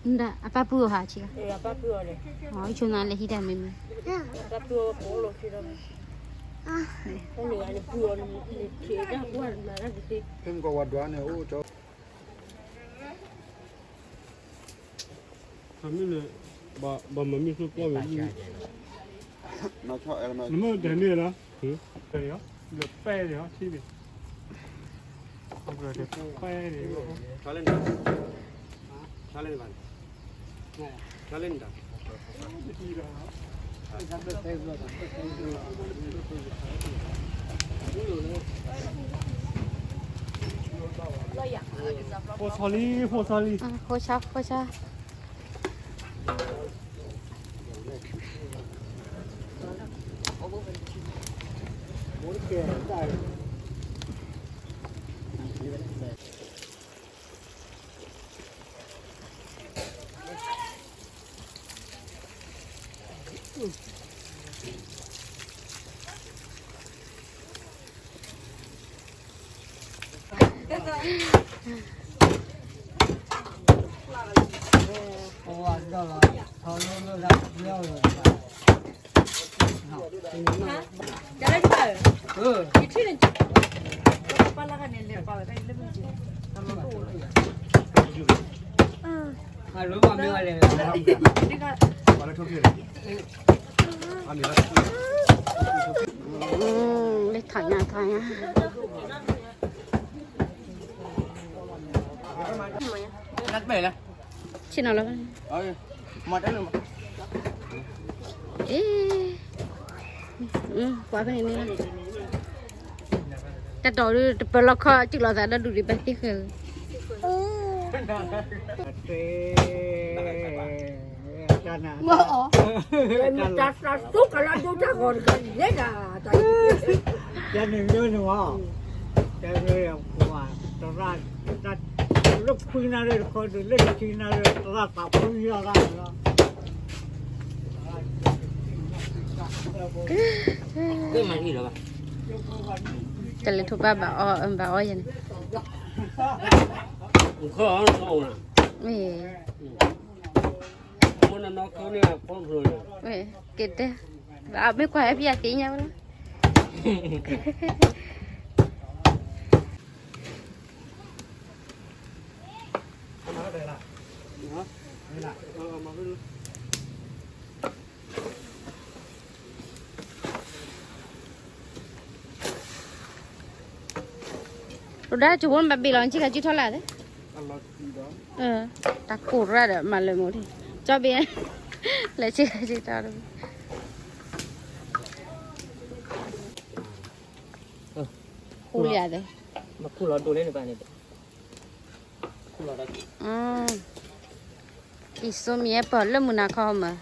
ဒၣ်အပၢ်ပုၢ်အီၤဟးဆံး, အပၢ်ပုၢ်အီၤလဲၣ်, အဆိနၤလဲၤဟံးတၢ်မ့ၢ်မ့ၢ်, အပၢ်ပုၢ်အီၤလီၤဆံးဒီး, အန့ၣ်ပုၢ်အီၤန့ၣ်, ဖဲမကဝၤဒွးန့ၣ်အိၣ်ကၠီ မ့ၢ်န့ၣ်, ဘၣ်မၤမ့ၢ်ဆိကွၢ်ဝဲ, နမ့ၢ်တဟဲန့ၣ်လီၤ, လၢပဲၢ်န့ၣ်ဟီ ထံၣ်န့ၣ်, ပဲၢ်န့ၣ်, ဖိဆီလံ, ဖိဆီလံ, ဖိဆီ, ဖိဆီ. လၢထးညါထးညါ, ဆ့ၣ်နီၤလီၤ, အ့, ပှၤဖဲန့ၣ်န့ၣ်, တၢ်တီၤဒုးတပၢၤလီၤခီ စူၢ်လီၤသးဒီးဒူၣ်ဒံးဘၣ်သ့ၣ်ဃဲဧၢ မ့ၢ်အီၤ, တၢ်စးစူကလၢဒိတၢ်ဂီၤတကးလဲၣ်ဒၣ်, တၢ်န့ၣ်မ့ၢ်န့ၣ်မ့ၢ်, တၢ်မ့ၢ်ပှၤ, တရၣ်, လၢခွံနၣ်ရံၣ်တခီဒုး လၢခံနၣ်ရံၣ် တရၣ်သးဖှံလီၤလၢလီၤ. တၢ်လဲၤထိးဘၣ်ဘၣ်အီၣ်, ဘၣ်အီၣ်ယၤန့ၣ်, မ့ၢ်, က့ၤတဲ, ဘၣ်မ့ၢ်ကွၢ်ဟဲဖံးအသ့ၣ်ညါဝဲလီၤ. ဒိၣ်ဒါကၠိဖိနဘၣ်ဘ့ၣ်လီၤ နစ့ၢ်ကီးကၠိထီၣ်လာ်သ့ၣ်, တၢ်ကိၢ်ရၣ်ဒီးမၤလၢမူဒံး, ကၠီဘ့ၣ်, လဲၤစ့ၢ်ကီးကၠိထီၣ်, ဃူလံဧါသ့ၣ်, အံၤစိမံၤပၢၢ်လၢမုၢ်နၤခီမး,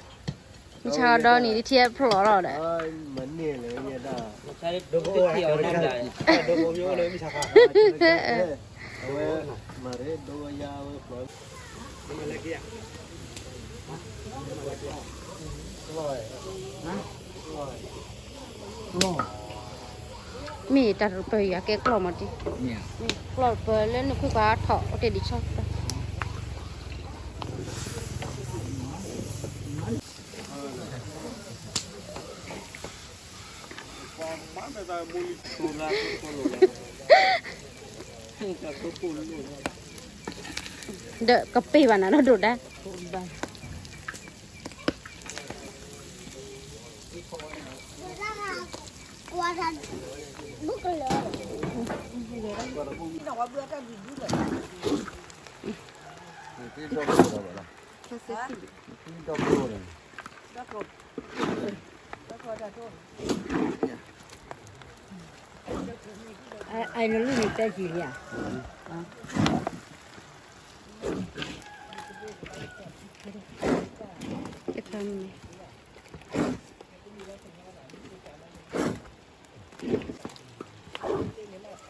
မုၢ်ဆါအီၤဒီနံၤတထံၣ်ဖျိးလီၤဒီး, မ့ၢ်တၢ်တပၢၢ်ယၤကဲကျီၢ်မးတံၢ်, ကျီၢ်ပၢၢ်လၢနုာ်ခွံခွါထီၣ်အိၣ်တ့ၢ်ဒံးဆီ, ဒီးကပ့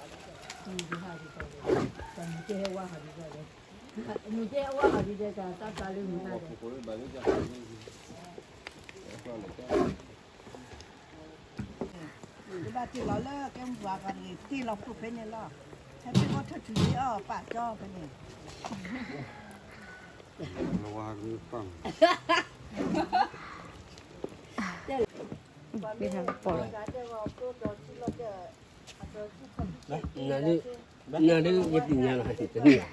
ၤဘၣ်နၤနီၢ်ဒိၣ်ဒါ, တဘၣ်တ့ၢ်လီၤလၢကဲမုၢ်ဘၣ်ကီးတဂ့ၤ, တ့ၢ်လီၤခိၣ်ဖဲန့ၣ်လီၤ. ဟဲပ့ၤဘီထၢၣ်ထူၣ်လံအီၤ ပာ်ကၠီဖဲန့ၣ် ပာ်လီၤ နဒုး ယသ့ၣ်ညါလီၤ တန့ၢ်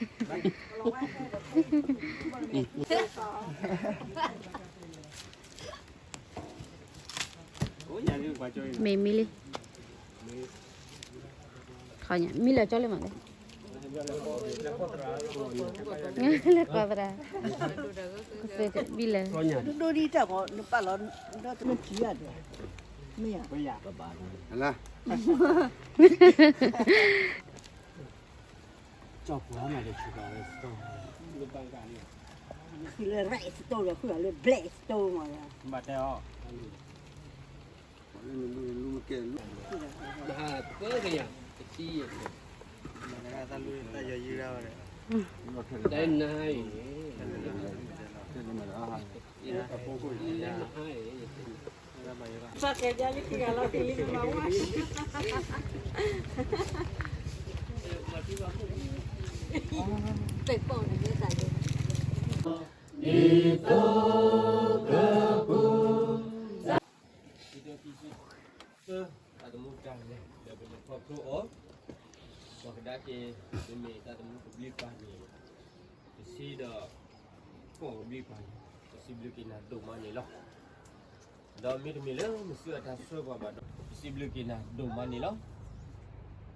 ဘၣ် မ့ၢ်မံလံ မံလၢာ်ကၠီလၢမးလဲၣ် လဲၤကွၢ်သရၣ် ဘံလၢာ် ဒိၣ်ဒိၣ်ဒ်တၢ်ဂီၤ နပာ်လီၤ ဒီးတမ့ၢ်ထံၣ်ယၤဒီး မ့ၢ်ဧါ ကၠီၣ်ပှၤမးဒီး ဆူၣ်ဘၣ်ဝဲစတီၢ် ဃုလၢ red stone ဒီး ဃုလၢ black stone မး ဘၣ်တဲအီၤ မဟါ တပၢၢ်ကယၤ တထံၣ် တၢ်ယီၤယံၤဒၣ်ဝဲ တနၤအံၤ တနၤအံၤ ဒ်သိးကစၢ် တၢ်သမူတၢ်လဲၤ ဒီးပလဲၤခီဖျိအီၤ ပှၤကဒါက့ၤ မ့မ့ၢ်တၢ်သမူကဘျံးပၤန့ၣ် ပစံးဒီး ကိးကဘျံးပၤန့ၣ် ပစံးဘျုးက့ၤနၤဒိၣ်မးန့ၣ်လီၤ. ဒီးမ့တမ့ၢ်လၢနစုအတၢ်ဆှၢပှၤဘၣ်ဒီး ပစံးဘျုးက့ၤနၤဒိၣ်မးန့ၣ်လီၤ.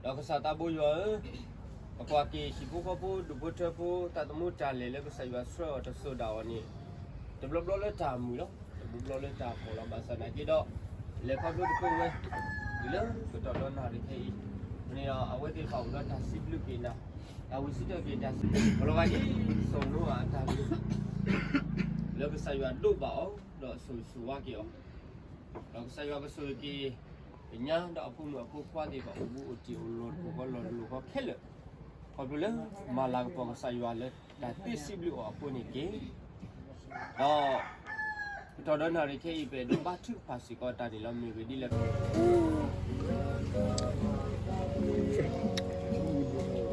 ဒီးကစၢ်သးဘိယွၤဧၢ, ပကွၢ်က့ၤဟံၣ်ဖိဃီဖိ ဒူၣ်ဖိထၢဖိ တၢ်သမူတၢ်လဲၤလၢကစၢ်ယွၤဆှၢအီၤတစိၤဒၣ်အီၤန့ၣ် တဘျီဘျီလၢတၢ်မုာ်လီၤ, တဘျီဘျီလၢတၢ်ဖှီၣ်လီၤ. ဘၣ်ဆၣ်သနာ်က့ဒီး လဲၤခီဖျိတခီဝဲ တုၤလၢကတီၢ်ဒီနၣ်ရံၣ်ခဲအံၤန့ၣ်ဒီး အဝဲသ့ၣ်တဖၣ်အိၣ်ဒီးတၢ်စံးဘျုးက့ၤနၤ, တၢ်ဝံၤစံးထီၣ်က့ၤတၢ်စံး လီၤဂာ်ဒ်စီၤနိအၤအတၢ်ဘျုး လၢကစၢ်ယွၤဒိးဘၣ်အီၤ ဒီးဆိၣ်ဂ့ၤဆိၣ်ဝါက့ၤအီၤ, ဒီးကစၢ်ယွၤကဆိၣ်ဂ့ၤက့ၤ ကညါဒီးအဖိမုၣ်အဖိခွါသ့ၣ်တဖၣ် အိၣ်ဘူးအိၣ်တံၢ်အိၣ်လီၢ်တအိၣ်ဃီလီၢ်တလိၣ်ဃီခဲလၢာ်, ခီဖျိလၢမၤလၤကပီၤကစၢ်ယွၤလၢတၢ်သ့စံးဘျုးအီၤအဃိန့ၣ်တက့ၢ်. ဒီး ကတီၢ်ဒီနၣ်ရံၣ်ခဲအံၤ ပအဲၣ်ဒိးဘါထုကဖၣ်စ့ၢ်ကီးတၢ်န့ၣ်လီၤ.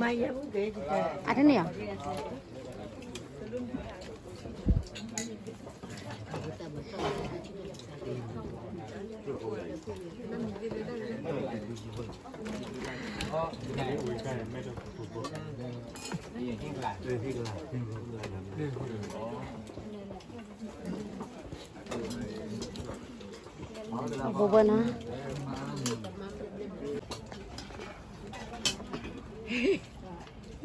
မ့ၢ်ဂ့ၢ်ဒ်လဲၣ် ထံလဲၣ်, အတန့ၢ်ဧါ. ဘိဘၢနၤ လဲၤ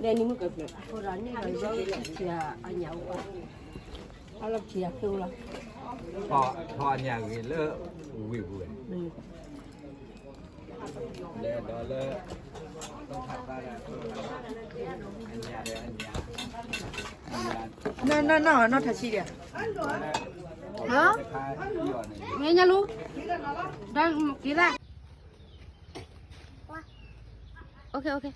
နံၤမုၢ်ကဖျၢၣ် အဃိဒီးန့ၣ်ဒီး ယထံၣ်အညၣ်အိၣ်ဘၣ် အလီၤထံၣ်အဖျိလီၤ ထီၣ်အညၣ်ဂ့ၤလၢ ဝ့ၢ်ပူၤဝဲ လဲၤဒီးလၢ အညၣ်ဒီးအညၣ် နီၢ်နီၢ်နီၢ်ထီၣ်ဆံးဒီး ဟါ မ့ၢ်ညါလူ ဒီးက့ၤဘၣ် OK OK